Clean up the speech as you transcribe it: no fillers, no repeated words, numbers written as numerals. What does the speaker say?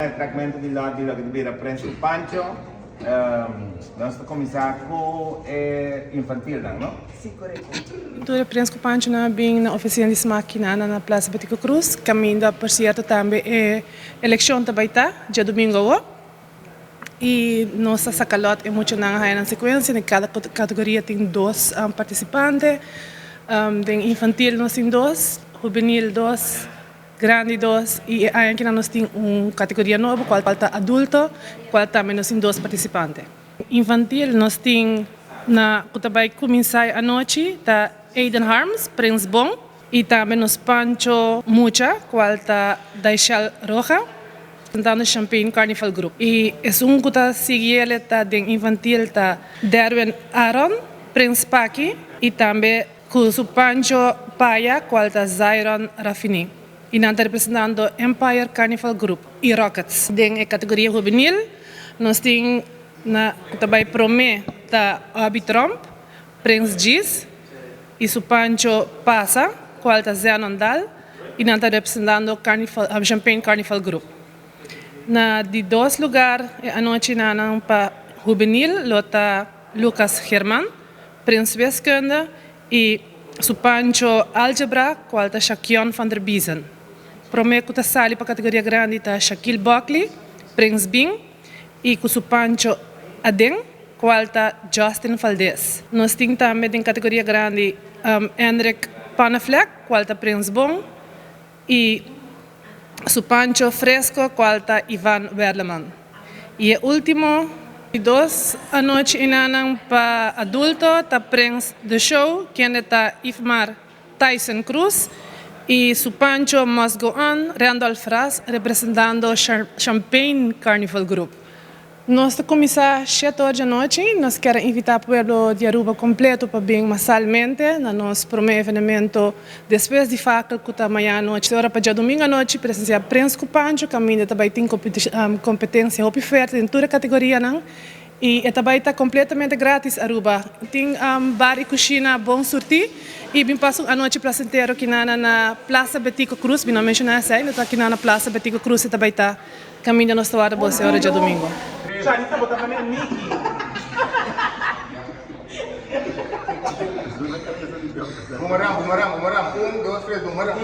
E trekmentu di lòt di loke ta bira Prens ku Pancho. Nos ta kuminsá ku e infantilnan, no? Sí, korekto. Tur e Prens ku Panchonan a bin na ofisina di smak kinan na Plaza Betico Croes, kaminda por sierto tambe e elekshon ta bai ta djadumingu awo. I nos a saka lòt e muchanan a haña nan sekuensia. Den kada kategoria tin dos partisipante. Den infantil nos tin dos, hubenil dos. Grandi dos y e aña kinan nos tin un categoria nobo cual ta adulto cual tambe nos tin dos participante. Infantil nos tin na cu ta bay cuminsa e anochi ta Aiden Harms, Prins Bon y tambe nos Pancho Mucha cual ta Daishel Roja presentando Champagne Carnival Group y esun cu ta sigui ele ta den infantil ta Derwin Aron, Prins Paki y tambe Ku su pancho paya kual ta Zairon Rafini i nan ta representando Empire Carnival Group i Rockets. Den e kategoria hubenil nos tin na ku ta bai promé ta Obi Tromp, Prins Djis i su pancho pasa kual ta Zenon Dal i nan ta representando Champagne Carnival Group. Na di dos lugar e anochi nan pa hubenil lo ta Lucas German. Prins Wiskunde y su pancho Algebra cual ta Shakion van der Biezen. Prome cu ta sali pa categoria grandi ta Shaquille Buckley, Prins Bin, y cu su pancho Aden cual ta Justin Valdez. Nos tin tambe den categoria grandi Enric Panneflek cual ta Prins Bon y su pancho fresco cual ta Ivan Werleman. Y e ultimo di dos anochi enanan pa adulto ta Prins The Show kende ta Ifmar Tyson Cruz y su pancho Must Go On Randolph Ras representando Champagne Carnival Group. Nos ta kuminsá shete or djanochi. Nos kier a invitá pueblo di Aruba kompleto pa bin masalmente na nos promé evenemento despues di Fakel ku ta maña anochi. Ora pa djadumingu anochi presensiá Prens ku Pancho kaminda ta bai tin kompetensia hopi fuerte den tur e kategorianan i e ta bai ta kompletamente gratis Aruba. Tin bar i kushina bon surtí i bin pasa un anochi plasentero kinana na Plaza Betico Croes. Mi no a menshoná esei, no ta kinana Plaza Betico Croes e ta bai ta. Caminda nos ta warda bo e ora djadomingo. Chanita bo ta manera Mickey. Bumerang bumerang bumerang un dos tres bumerang.